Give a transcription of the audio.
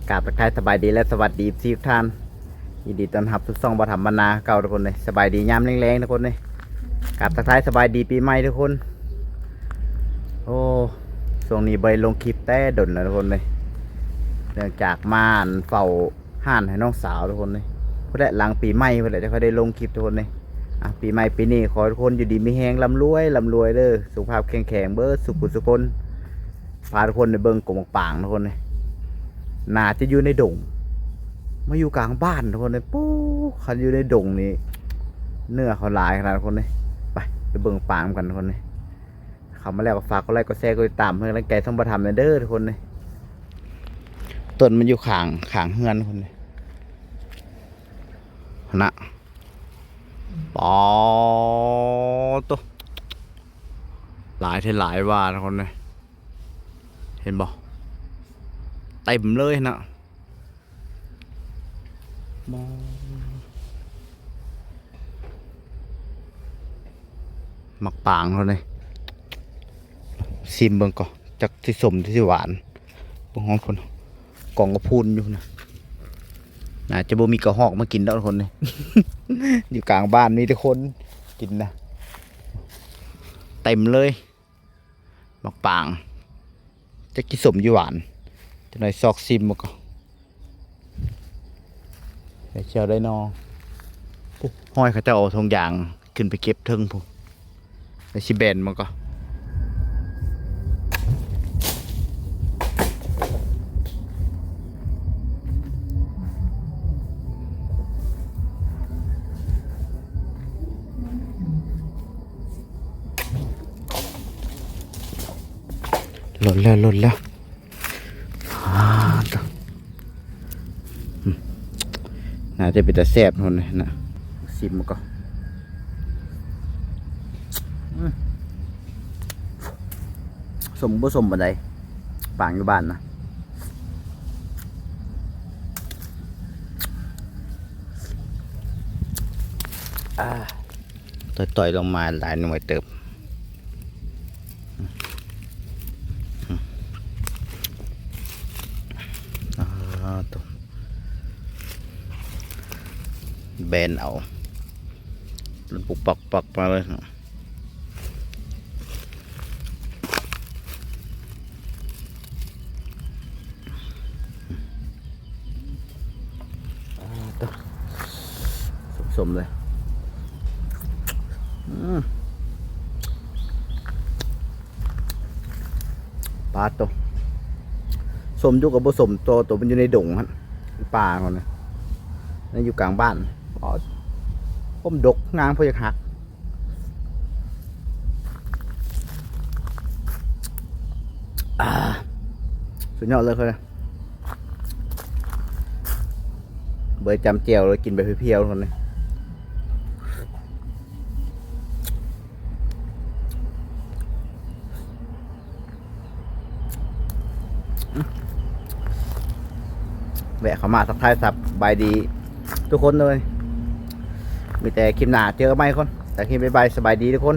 ກາບທັກທາຍສະບາຍດີ ແລະ ສະຫວັດດີ ເອັຟຊີ ທຸກທ່ານ. ຍິນດີຕ້ອນຮັບສູ່ຊ່ອງບໍ່ທຳມະນາເກົ່າ ທຸກຄົນເອີຍ. ສະບາຍດີຍາມແລງໆ ທຸກຄົນເອີຍ. ກາບທັກທາຍສະບາຍດີປີໃໝ່ ທຸກຄົນ. ໂອ້ ຊ່ວງນີ້ບໍ່ໄດ້ລົງຄລິບແຕ່ດົນແລ້ວ ທຸກຄົນເອີຍ. ເນື່ອງຈາກມາ ອັນ ເຝົ້າຮ້ານໃຫ້ນ້ອງສາວ ທຸກຄົນເອີຍ. ພຸ້ນແຫຼະ ຫຼັງປີໃໝ່ພຸ້ນແຫຼະ ຈະຄ່ອຍໄດ້ລົງຄລິບ ທຸກຄົນເອີຍ. ອ່ະ ປີໃໝ່ປີນີ້ ຂໍໃຫ້ທຸກຄົນຢູ່ດີມີແຮງ ລ່ຳລວຍ ລ່ຳລວຍເດີ້. ສຸຂະພາບແຂງແຂງເບິດສຸກສຸກຄົນ. ພາທຸກຄົນໄປເບິ່ງກົງໝາກປາງ ທຸກຄົນເອີຍ. ໜ້າຈະຢູ່ໃນດົງ ມາຢູ່ກາງບ້ານ ທຸກຄົນເອີຍ. ປູ້ ຄັນຢູ່ໃນດົງນີ້ ເນື້ອເຂົາຫຼາຍຂະໜາດ ທຸກຄົນເອີຍ. ໄປ ໄປເບິ່ງປາງນຳກັນ ທຸກຄົນເອີຍ. ເຂົ້າມາແລ້ວກໍຝາກກົດໄລ ກົດແຊ ກົດຕິດຕາມ ເພື່ອກຳລັງໃຈຊ່ອງບໍ່ທຳແດ່ເດີ້ ທຸກຄົນເອີຍ. ຕົ້ນມັນຢູ່ຂ້າງ ຂ້າງເຮືອນ ທຸກຄົນເອີຍ. ຫັ້ນນະ ປາໂຕ ຫຼາຍແທ້ຫຼາຍວ່າ ທຸກຄົນເອີຍ. ເຫັນບໍ່? ເຕັມເລີຍຫັ້ນນະ. ໝາກປາງເຮົານີ້ ຊິມເບິ່ງກ່ອນ ຈັກຊິສົ້ມ ຫຼື ຊິຫວານ. ເບິ່ງຮອດພຸ້ນ ກອງກະພຸນຢູ່ນະ. ໜ້າຈະບໍ່ມີກະຮອກມາກິນດອກ ທຸກຄົນເອີຍ. ຢູ່ກາງບ້ານມີແຕ່ຄົນກິນນະ ເຕັມເລີຍ. ໝາກປາງ ຈັກຊິສົ້ມຊິຫວານ. ຈັກໜ້ອຍຊອກຊິມເບິ່ງກ່ອນ. ໄດ້ແຈ່ວໄດ້ໜໍ່. ໂອ້ ຫ້ອຍເຂົາເຈົ້າເອົາຖົງຢາງຂຶ້ນໄປເກັບເທິງພຸ້ນ. ໄດ້ຊິແບນມັນກໍ ຫຼົ່ນແລ້ວ ຫຼົ່ນແລ້ວ. ອ່າ ໜ້າຈະເປັນຕາແຊບພຸ້ນນະ. ຊິມມັນກ່ອນ. ອືມ ສົ້ມບໍ່ສົ້ມປານໃດ ປາງຢູ່ບ້ານນະ. ອ່າ ຕ່ອຍໆລົງມາຫຼາຍໜ່ວຍເຕີບ. ອ່າ ໂຕ ແບນເອົາ ປຸກປັກໆມາເລີຍ. ອ່າ ໂຕ ສົ້ມໆເລີຍ. ອືມ ປາດໂຕ ສົ້ມຢູ່ກໍບໍ່ສົ້ມ ໂຕ ໂຕມັນຢູ່ໃນດົງຫັ້ນ ປ່າພຸ້ນນະ ມັນຢູ່ກາງບ້ານ. ອໍ ຜົມດົກ ງາງພໍຢາກຫັກ. ອ່າ ສຸດຍອດເລີຍເພິ່ນນະ. ເບີດຈຳແຈ່ວແລ້ວກິນແບບພຽວໆ ທຸກຄົນເອີຍ. ແວະເຂົ້າມາທັກທາຍສະບາຍດີທຸກຄົນເລີຍ. ມີແຕ່ຄລິບໜ້າເຈີກັນໃໝ່ ທຸກຄົນ. ແຕ່ຄລິບ ບາຍບາຍ ສະບາຍດີທຸກຄົນ.